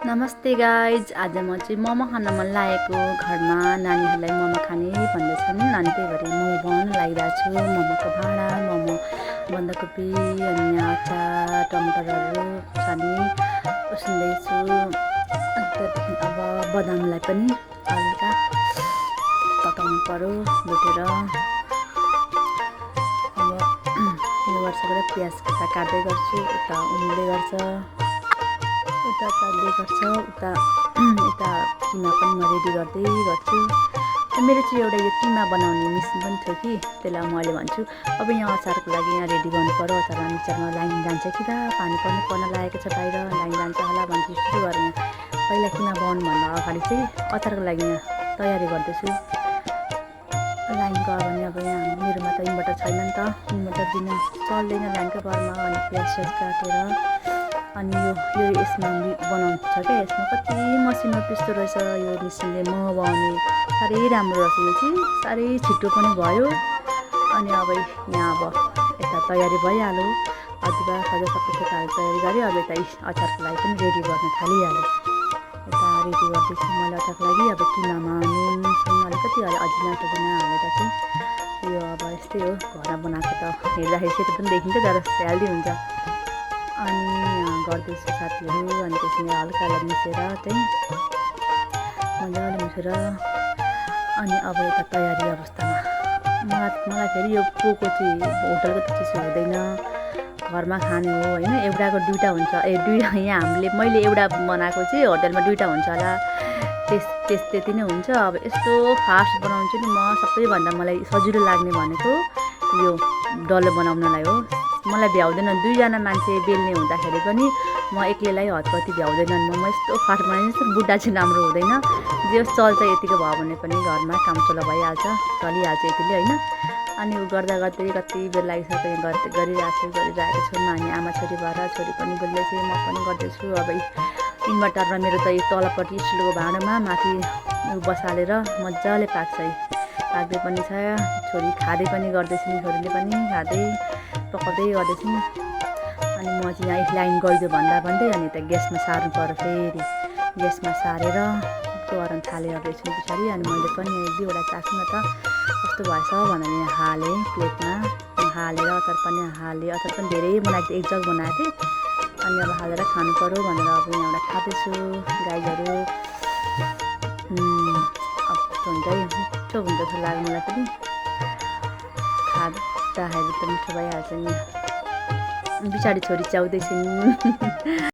नमस्ते गाइज, आज म चाहिँ मोमो खान मन लागेको घरमा नानीहरूलाई मोमो खाने भन्दैछन् अनि त्यही भएर मोमो बनाउन लागिरहेको छु। मोमोको भाँडा, मोमो बन्दाकोपी अनि अचार टमाटरहरू छानी उसिन्दैछु। त्यहाँदेखि अब बदामलाई पनि हल्का पकाउनु पर्यो भुटेर। अब यो गर्छ प्याज काट्दै गर्छु, उता उम्ले गर्छ उता काट्दै गर्छ, उता यता किमा पनि म रेडी गर्दै गर्छु। मेरो चाहिँ एउटा यो किमा बनाउने मिसिन पनि थियो कि, त्यसलाई म अहिले भन्छु अब यहाँ अचारको लागि यहाँ रेडी गर्नु पर्यो। अचार मिक्सरमा लाइन जान्छ कि त पानी पर्न लागेको छ, बाहिर लाइन जान्छ होला भन्छु। सुरु गरेँ यहाँ पहिला किमा बनाउनुभन्दा अगाडि चाहिँ अचारको लागि यहाँ तयारी गर्दैछु। लाइन गयो भने अब यहाँ मेरोमा त इन्भर्टर छैन नि त, इन्भर्टर दिन चल्दैन लाइनको घरमा। अनि प्याज काटेर अनि यो यसमा बनाउनु छ क्या, यसमा कति मसिनो पिस्तो रहेछ यो मिसिनले मोमो बनाउने। साह्रै राम्रो रहेछ यो चाहिँ, साह्रै छिटो पनि भयो। अनि अब यहाँ अब यता तयारी भइहाल्यो, अदुवा सबै कुराहरू तयारी गरेँ। अब यता अचारको लागि पनि रेडी गर्न थालिहालेँ। यता रेडी गर्दैछु मैले अचारको लागि। अब किमामा नुन सुन अलिकति अजिना हालेर चाहिँ यो अब यस्तै हो, घरमा बनाएको त हेर्दाखेरि सेतो पनि देखिन्छ तर हेल्दी हुन्छ। अनि गर्दैछु साथीहरू। अनि त्यसमा हल्कालाई मिसेर चाहिँ मजाले मिसेर अनि अब यता तयारी अवस्थामा मलाई फेरि यो पोको चाहिँ होटलको त चिसो हुँदैन, घरमा खाने हो होइन। एउटाको दुईवटा हुन्छ, दुईवटा यहाँ मैले एउटा बनाएको चाहिँ होटलमा दुईवटा हुन्छ होला, त्यति नै हुन्छ। अब यस्तो फास्ट बनाउँछु नि म, सबैभन्दा मलाई सजिलो लाग्ने भनेको यो डल्लो बनाउनलाई हो। मलाई भ्याउँदैन, दुईजना मान्छे बेल्ने हुँदाखेरि पनि म एक्लैलाई हतपत्ती भ्याउँदैन। म यस्तो फास्ट बनाइदिन्छु, बुढा चाहिँ राम्रो हुँदैन। जे होस् चल्छ, यतिको भयो भने पनि घरमा काम चला भइहाल्छ, चलिहाल्छ यतिले होइन। अनि उ गर्दा गर्दै कति बेर लागिसक्यो गरिरहेको छु। अनि आमा छोरी भएर छोरी पनि बोल्दैछु, म पनि गर्दैछु। अब इन्भर्टरमा मेरो त यो तलपट्टि स्टिलको भाँडोमा माथि बसालेर मजाले पाक्छ, पाक्दै पनि छ। छोरी खाँदै पनि गर्दैछन्, छोरीले पनि खाँदै पकाउँदै गर्दैछन्। अनि म चाहिँ यहाँ लाइन गइदियो भन्दै अनि त ग्यासमा सार्नु पर्यो। फेरि ग्यासमा सारेर गरम थालेर एकछिन पछाडि अनि मैले पनि एक दुईवटा चाख्नु न त कस्तो भएछ भनेर यहाँ हालेँ प्लेटमा, हालेर अचार पनि हालेँ। अचार पनि धेरै बनाएको थिएँ, एक जग बनाएको थिएँ। अनि अब हालेर खानु पर्यो भनेर अब यहाँबाट खाँदैछु गाईहरू। अब कस्तो हुन्छ, मिठो हुन्छ जस्तो लाग्यो मलाई पनि, खाँदाखेरि त मिठो भइहाल्छ नि। पछाडि छोरी च्याउँदैछिन्।